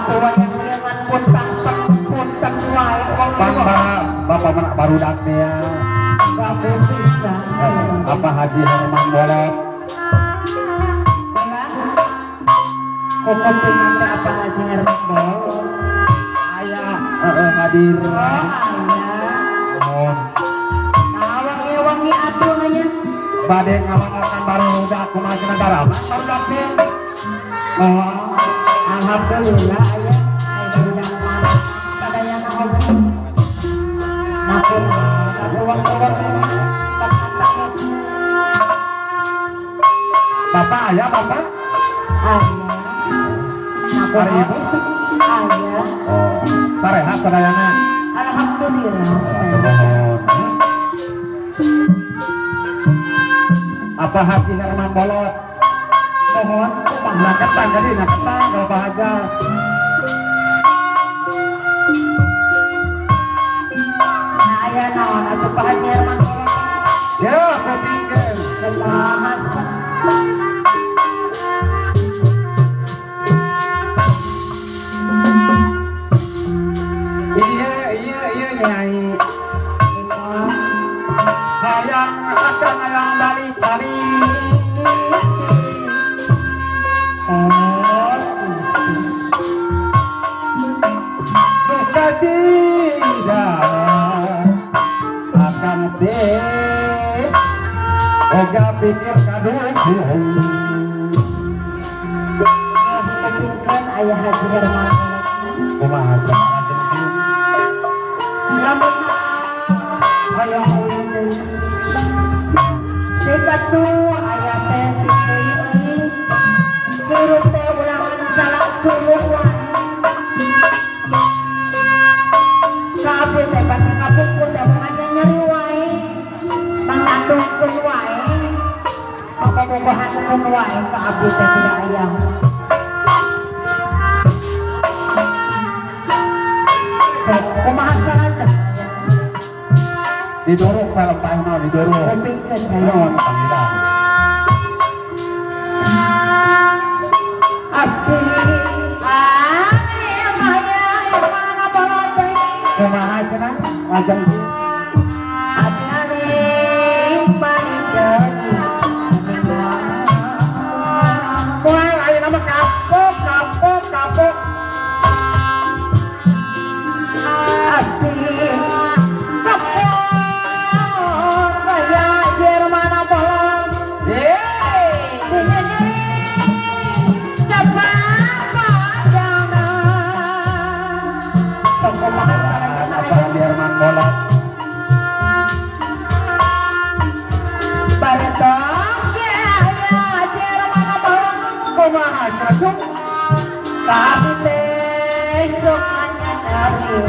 Atuh wayang ngan puntang punten wae wong. Bapak, bapak mana barudak teh ya. Kabeh pisan. Apa Haji Herman Bolot? Lah. Kok teh apa Haji Herman Bolot? Aya, heeh, hadir. Oh, aya. Mohon. Nah, wangi-wangi atuh nya. Bade ngamanalkan barudak, kumaha cenah, daraman barudak teh? Oh, alhamdulillah aya. Aya barudak mana sadayana oge. Nah, kumaha wangi-wangi patang. Bapak aya, bapak? Aya. Nah, Hari ibu? Aya. Oh, sarehat sadayana? Alhamdulillah sehat. Nuhun. Apa Haji Herman Bolot? Mohon, kumaha? Naketang kali, naketang kalau Pak Haja. Nah, aya naon atuh Pak Haji Herman Bolot? Ya, kupingkeun. Kumaha? Iya, Nyai. Hayang akan hayang balik-balik. Oh, Duka cida akan teh oga pikir kaduhung. Kupingkeun aya Haji Herman Bolot. Kumaha cara jengking? Lamun hoyong ulin deui. Cek atuh aya teh si deui euy. Hirup teh ulah calak culuk wae. Ka abdi teh pati kapungkur teh manya nyeri wae. Mangandungkeun wae. Papabogohankeun wae ka abdi teh tidak aya. Sok kumaha salajeng? Didorong film Pak mah didorong. Kupingkeun aya. Nuhun panggilan. Abdi ane maya mana bolot teh. Kumaha cenah lajeng? Abdi ane balik deui. Moal ayeuna mah kapok kapok kapok. Abdi kapok kaya Jerman bolot. Yeay. Nyeri sapapadana. Sok kumaha salajengna Apa aya? Haji Herman Bolot? Baretok ge aya Jerman bolot. Kumaha cenah, cung? Tapi teh sok hanya dari.